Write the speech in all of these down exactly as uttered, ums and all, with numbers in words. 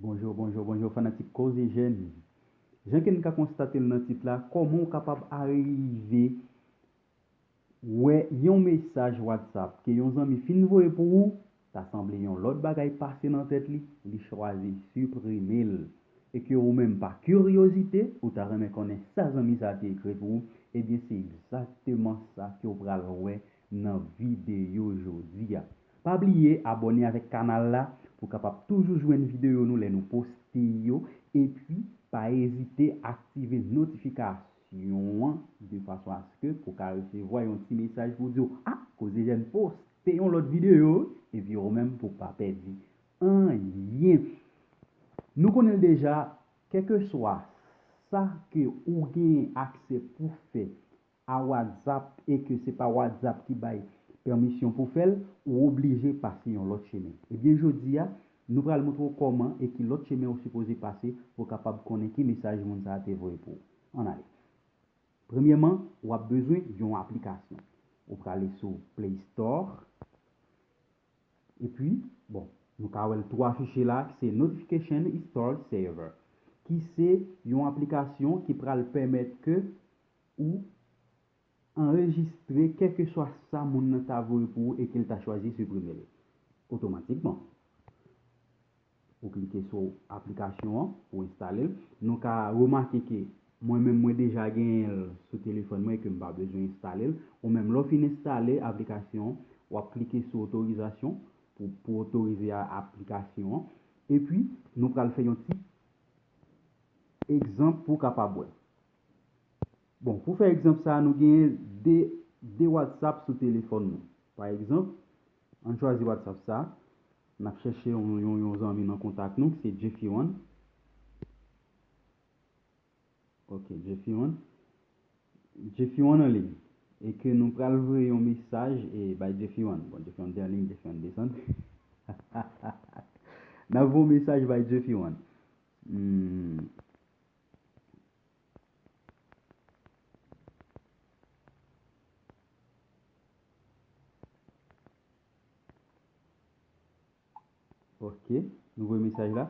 Bonjou, bonjou, bonjou, fanatik Koze Jèn. Jan ke n ka konstate l nan tit la, kòman w kapab arive wè yon mesaj WhatsApp ke yon zanmi fin voye pou ou, ta sanble yon lòt bagay pase nan tèt li, li chwazi siprime l. E ke ou menm pa kiryozite, ou ta renmen konnen sa zanmi sa te ekri pou ou, ebyen se egzakteman sa ke w pral wè nan videyo jodi a. Pa bliye abòne avèk kanal la pou w kapab toujou jwenn videyo nou lè nou poste yo, epi pa ezite aktive notifikasyon an de fason aske pou w ka resevwa yon ti mesaj pou di w, "Ah, Koze Jèn poste yon lòt videyo," epi ou menm pou w pa pèdi anyen. Nou konnen l deja, kèlkeswa sa ke ou gen aksè pou fè a WhatsApp e ke se pa WhatsApp ki bay pèmisyon pou fè l, ou oblije pase yon lòt chemen. Ebyen, jodi a, nou pral montre w kòman e ki lòt chemen ou sipoze pase pou w kapab konnen ki mesaj moun sa a te voye pou ou. Ann ale. Premyèman, w ap bezwen yon aplikasyon. Ou prale sou Play Store. Epi, bon, nou ka wè l tou afiche la, ki se Notification History Saver, ki se yon aplikasyon ki pral pèmèt ke ou anrejistre kèlkeswa sa moun nan ta voye pou ou e ke l ta chwazi siprime l otomatikman. Ou klike sou aplikasyon an pou w enstale l. Nou ka remake ke mwen menm mwen deja genyen l sou telefòn mwen e ke m pa bezwen enstale l. Ou menm lè w fin enstale aplikasyon an, w ap klike sou otorizasyon pou, pou otorize a, aplikasyon an. Epi, nou pral fè yon ti egzanp pou w kapab wè. Bon, pou fè egzanp sa, nou genyen de, de WhatsApp sou telefòn nou. Pa egzanp, ann chwazi WhatsApp sa. N ap chèche yon, yon, yon zanmi nan kontak nou, ki se Jeffy One. Ok, Jeffy One. Jeffy One an liy. E ke nou pral voye yon mesaj e bay Jeffy One. Bon, Jeffy One te an liy, Jeffy One desann. N ap voye yon mesaj bay Jeffy One. Hmm. Ok, nou voye mesaj la.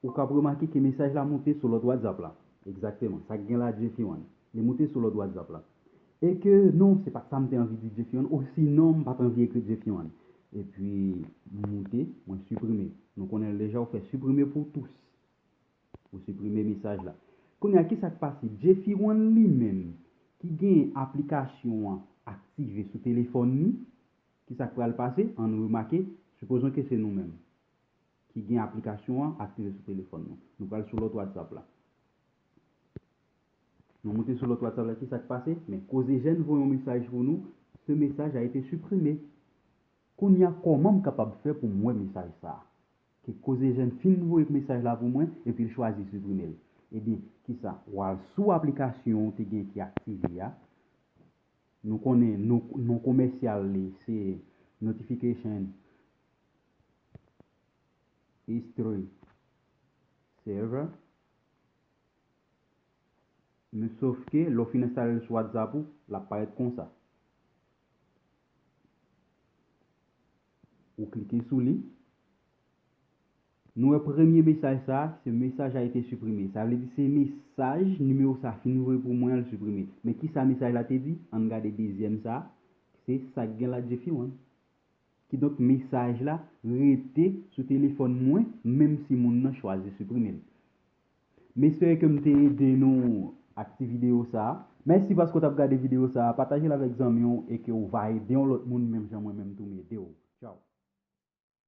Ou kab remake ke mesaj la moute sou lòt WhatsApp la. Egzakteman, sa k gen la Jeffy One. Li moute sou lòt WhatsApp la. E ke non, se pa t sa m te anvi di Jeffy One, osinon m pa t anvi ekri Jeffy One. Epi, m moute, mwen siprime. Nou konnen l deja, ou fè siprime pou tous. Ou siprime mesaj la. Kounye a, kisa k pase? Jeffy One li menm, ki gen aplikasyon an aktive sou telefòn li, kisa k pral pase? Ann remake, sipozon ke se nou menm ki gen aplikasyon an aktive sou telefòn nou. Nou pral sou lòt WhatsApp la. Nou moute sou lòt WhatsApp la, kisa k pase? Men Koze Jèn voye yon mesaj pou nou, ce message a été supprimé. Kounye a, kòman m kapab fè pou m wè mesaj sa a? Ke Koze Jèn fin voye mesaj la pou mwen, epi l chwazi siprime l. Ebyen, kisa? W al sou aplikasyon ou te gen ki aktive a. Nou konnen non, non komèsyal li, se Notification History Saver. Men sòf ke lè w fin enstale l sou WhatsApp ou, l ap parèt konsa. Ou klike sou li. Nou wè premye mesaj sa a, se message a été supprimé. Sa vle di se mesaj nimewo sa a fin voye pou mwen an, l siprime. Men kisa mesaj la te di? Ann gade dezyèm sa a, se sa k gen la Jeffy One. Kidonk, mesaj la rete sou telefòn mwen, menm si moun nan chwazi siprime l. M espere ke m te ede nou ak ti videyo sa a. Mèsi paske w t ap gade videyo sa a. Pataje l avèk zanmi w e ke w va ede yon lòt moun menm jan mwen menm tou m ede w. Tchaw.